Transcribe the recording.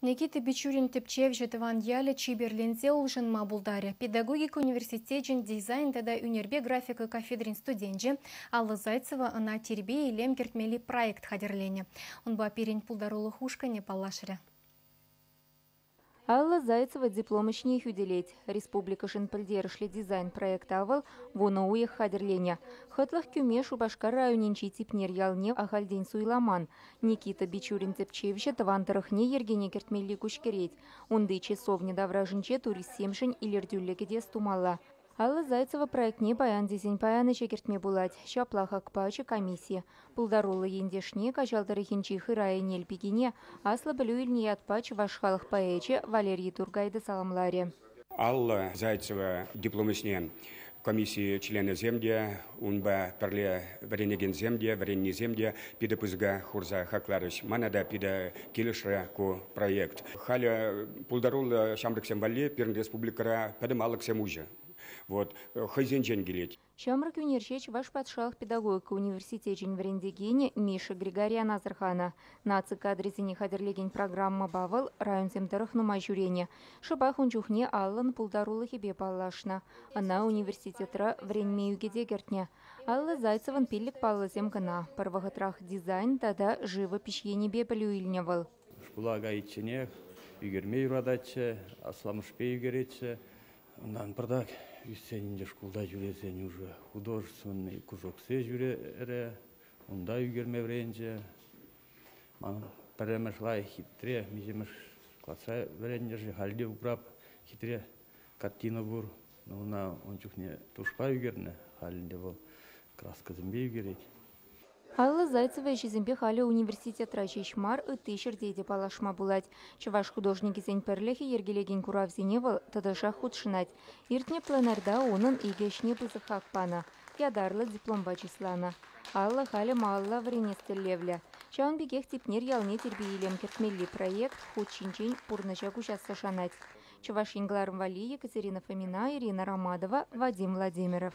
Никита Бичурин тӗпчевҫӗ тӑван ялӗ чиперленсе улшӑнма пултарӗ. Педагогика университечӗн дизайн тата ӳнерпе графика кафедрин студенчӗ Алла Зайцева ӑна тирпей-илем кӗртмелли проект хатӗрленӗ. Унпа пирӗн пултарулӑх ушкӑнӗ паллашрӗ. Алла Зайцева диплом ӗҫне хӳтӗлет. Республикӑшӑн пӗлтерӗшлӗ дизайн-проекта вӑл 10 уйӑх хатӗрленӗ. Хӑтлӑх кӳме Шупашкар районӗнчи Типнер ялне ахальтен суйламан. Никита Бичурин тӗпчевҫӗ тӑван тӑрӑхне йӗркене кӗртмелли куҫкӗрет. Унти часовня таврашӗнче туристсемшӗн илӗртӳллӗ кӗтес тумалла. Алла Зайцева проектне паян тесен паян ӗҫе кӗртме пулать. Ҫапла хак пачӗ комисси. Пултаруллӑ ентешне Каҫал тӑрӑхӗнчи Хырай Ӗнел пикине аслӑ пӗлӳ илнӗ ятпа чӑваш халӑх поэчӗ Валерий Туркай та саламларӗ. Алла Зайцева диплом ӗҫне комисси членӗсем те, унпа пӗрле вӗренекенсем те, вӗреннисем те питӗ пысӑка хурса хакларӗҫ. Мана та питӗ килӗшрӗ ку проект. Халӗ пултаруллӑ ҫамрӑксем валли пирӗн республикӑра пӗтӗм алӑксем уҫӑ. Вот, хӑйсенчен килет. Ҫамрӑк ӳнерҫе Чӑваш патшалӑх педагогика университечӗн вӗрентекенӗ Миша Григорян асӑрханӑ. Наци кадрӗсене хатӗрлекен программӑпа вӑл районсем тӑрӑх нумай ҫӳренӗ. Шӑпах ун чухне Аллӑн пултарулӑхӗпе паллашнӑ. Ӑна университетра вӗренме ӳкӗте кӗртнӗ. Алла Зайцевӑн 5 паллӑсем кӑна. Пӗр вӑхӑтрах дизайн тата живопиҫ енӗпе пӗлӳ илнӗ вӑл. Шкула кайичченех ӳкерме юрататчӗ, асламӑшпе ӳкеретчӗ. Унтан пӑртак ӳссен ӗнтӗ шкулта ҫӳресен уже художественный кружоксем ҫӳрерӗ, унта ӳкерме вӗренчӗ. Ман пӗрремӗш лайӑх хитре, миҫемӗш класра вӗреннӗ-ши, халь те упрап хитре картина пур. Но ӑна ун чухне тушпа ӳкернӗ, халь ӗнтӗ вӑл краскӑсемпе ӳкерет. Алла Зайцева ӗҫӗсемпе халӗ университетра ҫеҫ мар, ытти ҫӗрте те паллашма пулать. Чӑваш художникӗсен пӗрлӗхӗ йӗркелекен куравсене вӑл тӑтӑшах хутшӑнать. Иртнӗ пленэрта унӑн 2 ӗҫне пысӑк хак панӑ, ятарлӑ дипломпа чысланӑ. Алла халӗ малалла вӗренес тӗллевлӗ. Ҫавӑн пекех Типнер ялне тирпей-илем кӗртмелли проект хут ҫинчен пурнӑҫа куҫасса шанать. Чӑваш Ен кӑларӑм валли Екатерина Фомина, Ирина Ромадова, Вадим Владимиров.